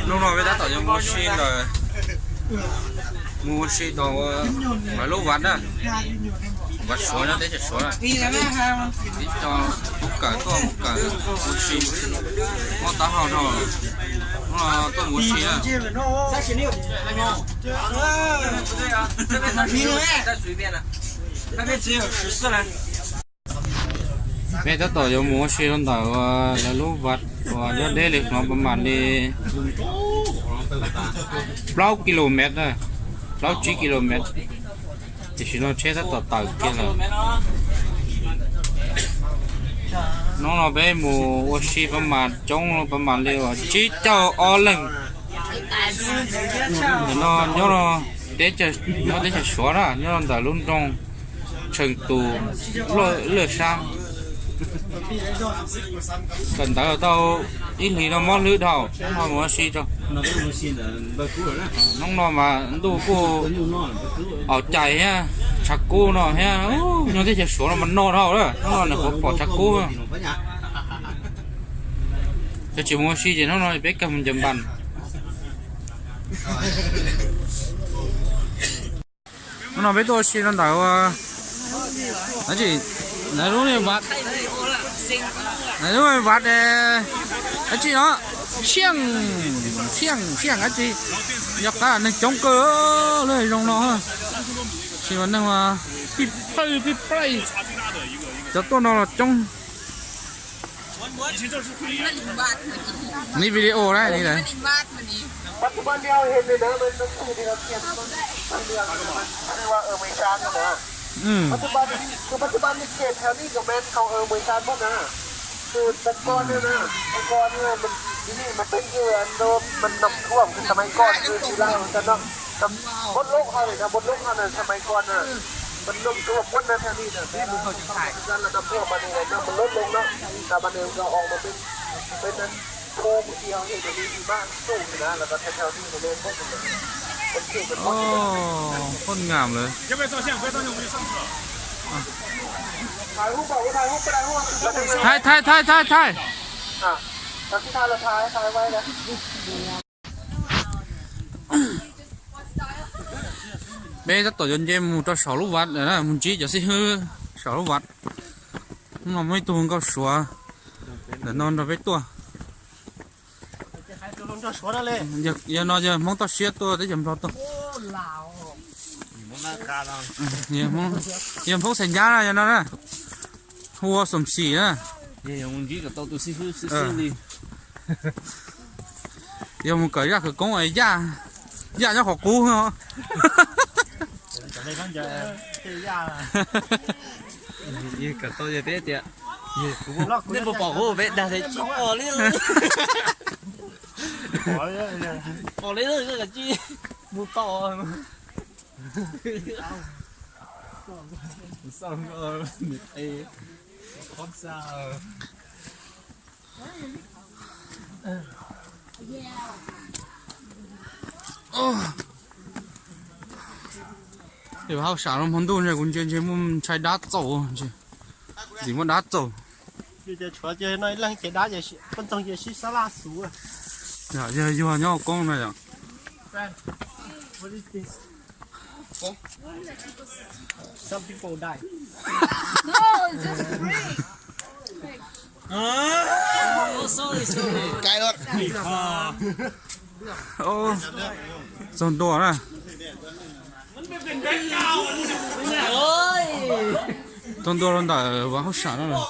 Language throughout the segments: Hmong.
Hnub no peb tab tom yuav mus ua si ntawm, mus ua si tau lawv lub vaj na, vaj Suav nyob teb chaws Suav na. Ib co tub kawm tuaj mus kawm ua si, mob taub hau dhau, tuaj mus ua si na. Peb tab tom yuav mus ua si rau ntawm lawv lub vaj uas nyob deb li no pas mam li plaub kilomev, plaub tsib kilomev, tiam sis no tsheb tab tom tawm kiag lawm. Hnub no peb mus ua si pas mam coob, pas mam li uas tsib caug ob leeg. Ntawm no nyob teb chaws, nyob teb chaws Suav na, nyob ntawm lub nroog Tsheej Tus, Lwaj Sab. Kawm ntawv tau ib hlis no mob hlwb dhau, hnub no mus ua si rau. Hnub no mas ntuj kuj aum cais thiab, tshav kub no thiab, nyob teb chaws Suav no mas no dhau lawm, hnub no nws qhuav pom tshav kub. Cov tsis mus ua si ces hnub no peb kawg mus ncaws npas. Hnub no peb tuaj ua si rau ntawm, dab tsi, lub vaj, lub vaj dab tsi no, Tsiaj, Tsiaj, Tsiaj dab tsi, yog qab neeg coob kawg lub zoo no, tsis ua neeg pib plawj pib plawj, cov tuaj no los coob. Ni video na ni lawm. ปัจจุบันที่เราเห็นเนี่ยนะมันมันคือที่เราเขียนมันมันเรื่องมันเรียกว่าเออเมยซานนะ ปัจจุบันคือปัจจุบันในเขตแถวนี้กับแมนเขาเออเมยซานหมดนะ คือแต่ก่อนเนี่ยนะแต่ก่อนเนี่ยมันที่นี่มันเป็นเอออันโดมันน้ำท่วมคือสมัยก่อนคือที่เล่ากันเนาะ บนโลกเขาเลยนะบนโลกเขาเนี่ยสมัยก่อนน่ะมันน้ำท่วมหมดนะแถวนี้นะนี่มันก็จะถ่ายกันระดับพวกมันเองนะมันลดลงเนาะแต่มันเองก็ออกมาเป็นเป็นนั้นภูเขียวเห็นมันมีหิมะสูงอยู่นะแล้วก็แถวๆนี้มันเล่นพวกมันเป็นเขตเป็นพวกมัน โคตรงามเลย ถ่ายรูปบอกว่าถ่ายรูปก็ได้รูป ถ่ายถ่ายถ่ายถ่ายถ่าย อ่ะตอนที่ถ่ายเราถ่ายถ่ายไว้นะ Peb tab tom yuav nce mus rau saum lub vaj lawm na, mus ntsib cov xib hwb saum lub vaj. Hnub no muaj ib tug nkauj Suav ntawm no nrog peb tuaj. Yog no yog Hmoob toj siab tuaj teb chaws Nplog tuaj. Yog Hmoob Xais Nyab na yog no na. Hu ua Xoom Xim na. Yog mus kawm yaj khawv koob, yaj, yaj nyob qhov qub. Nej puas pom kuv peb dag tias tsis pom li, pom li koj kav tsij mus tau. Hauj sam no hmo ntuj ntshe kuv ntsia ntshe muaj ntshai dab txaus, ntxim muaj dab txaus. Tshuav ces no ib leeg ces dab ces poj ntxoog ces sib sab laj xuv. Yog yuag nyob hauv koob no yom. Some people die. Txog ntua na. Txog ntua rau ntawm Vaj Hauj Sam no lawm.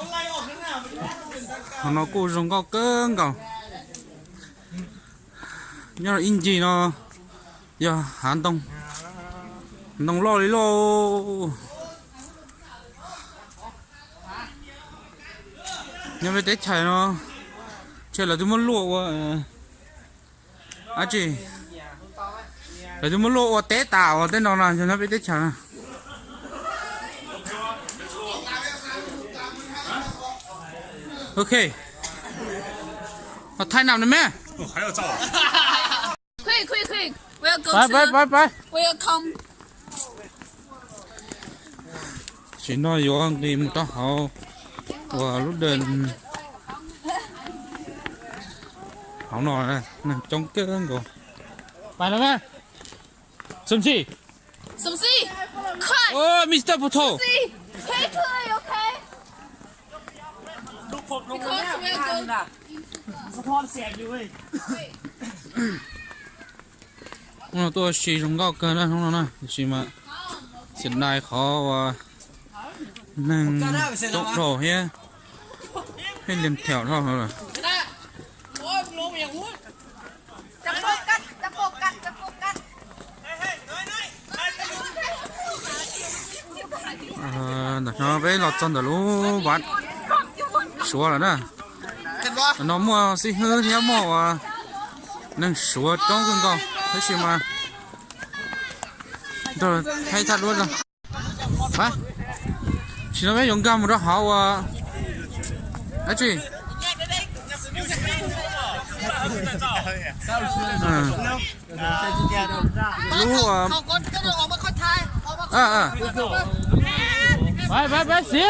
Qhov no kuj zoo nkauj kawg nkaus. Nyob ib ncig no yog hav ntoo, ntoo loj li lauj. Nyob peb teb chaws no, ntshe lawv twb muab luaj ua dab tsi, lawv twb muab luaj ua teb tas uas tej no no yog nyob peb teb chaws no. Ok, thaij nam na me. Quick, quick, quick. We'll go to, pab pab pab pab. We'll come. Tam sim no yuav nqis mus rau hauv uas lub dawm. Hauv no neeg coob kawg nkaus. Pais los mas. Xom xi. Xom xi. Quick. Oh, Mister Photo. Xom xi. Quickly, okay? Because we're going. Hnub no tuaj ua si zoo nkauj kawg na hnub no na, tiam sis mas xiam dais qhov uas neeg coob dhau thiab, pheej liam thiam dhau lawm. Ntawm no peb los txog ntawm lub vaj Suav lawm na. Ntawm no muaj xib hwb thiab muaj uas neeg Suav coob kawg nkaus tab sis mas nrog Thaib thaj duab. Tam sim no peb yuav nkag mus rau hauv uas dab tsi, lub peb peb xiv.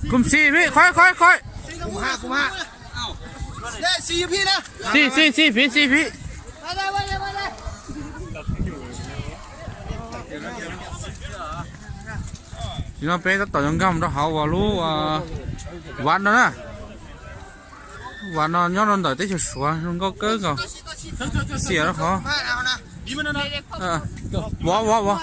Kum xis phi, qhov qhov qhov. Xis xis xis phi xis phi. Nim no peb tab tom yuav nkag mus rau hauv uas lub vaj no na. Vaj no nyob rau ntawm teb chaws Suav zoo nkauj kawg nkaus. Xiam rau qhov. Vov vov vov.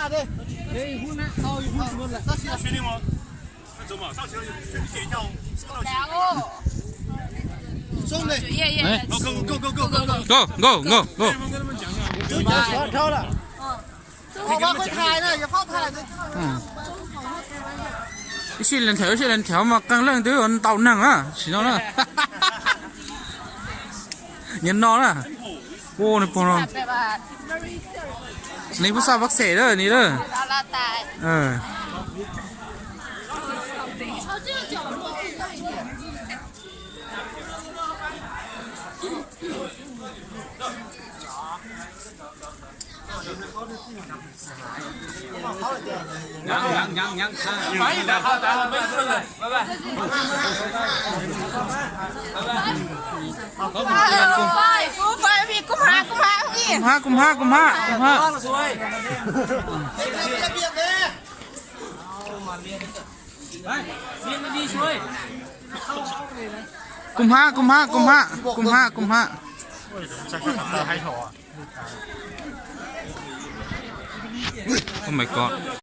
Go go go go go. Ib sij lees thev ib sij lees thev mas qee leej twb ntau neeg na sim no na. Nyias no na. Ua nws pog no. Nws puas xav pab xem lawm ni lawm. Kum hab kum hab kum hab kum hab. Kum hab kum hab kum hab kum hab kum hab. Oh my god.